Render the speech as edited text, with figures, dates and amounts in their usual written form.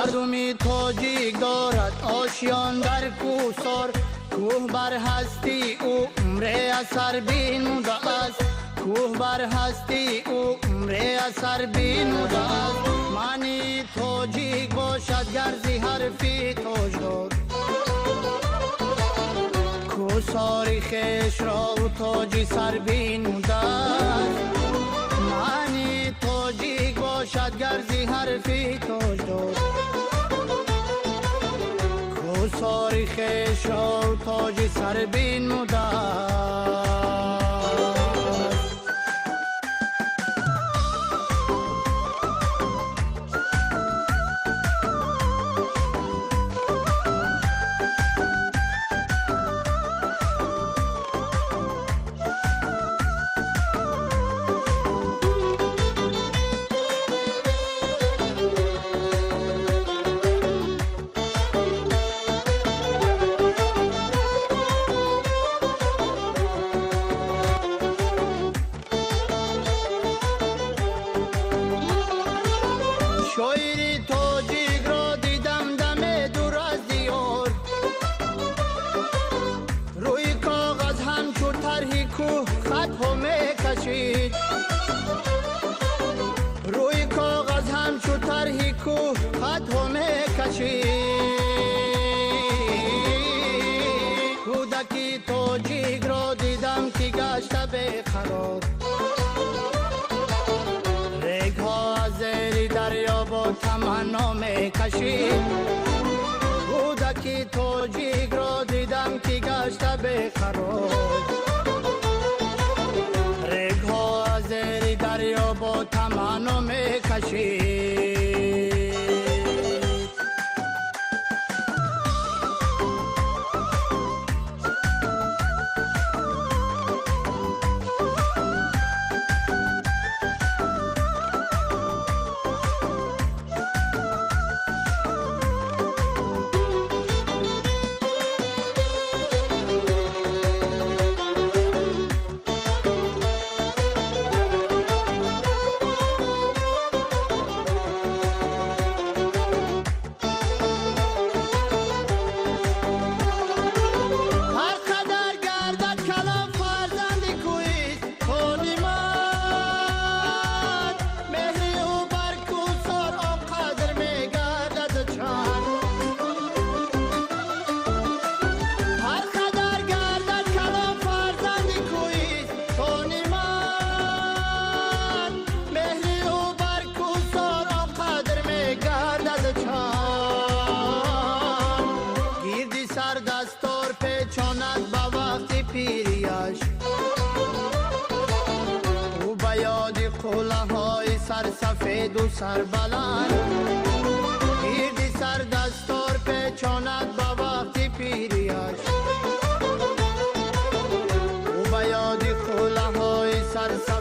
Мардуми тоҷик дорад ошиён дар кӯҳсор, кӯҳ бар ҳастии ӯ умре асар бинудааст, кӯҳ бар ҳастии ӯ умре асар бинудааст. Маънии тоҷик бошад гарзи ҳарфи тоҷдор, кӯҳсори хешро ӯ тоҷи сар бинудааст. Маънии тоҷик бошад гарзи ҳарфи тоҷдор, кӯҳсори хешро ӯ тоҷи сар бинудааст. Шоири тоҷикро дидам даме дур аз диёр, рӯи коғаз ҳамчун тарҳи кӯҳ хатҳо мекашид, рӯи коғаз ҳамчун тарҳи кӯҳ хатҳо мекашид. Кӯдаки тоҷикро дидам ки гашта беқарор, регҳо аз зери дарё бо таманно мекашид. Кӯдаки тоҷикро дидам ки гашта беқарор, регҳо аз зери дарё бо таманно мекашид. Сардастор печонад ба вақти пирияш, ӯ ба ёди қуллаҳои сарсафеду сарбаланд. Гирди сардастор печонад ба вақти пирияш, ӯ ба ёди қуллаҳои сарсафед.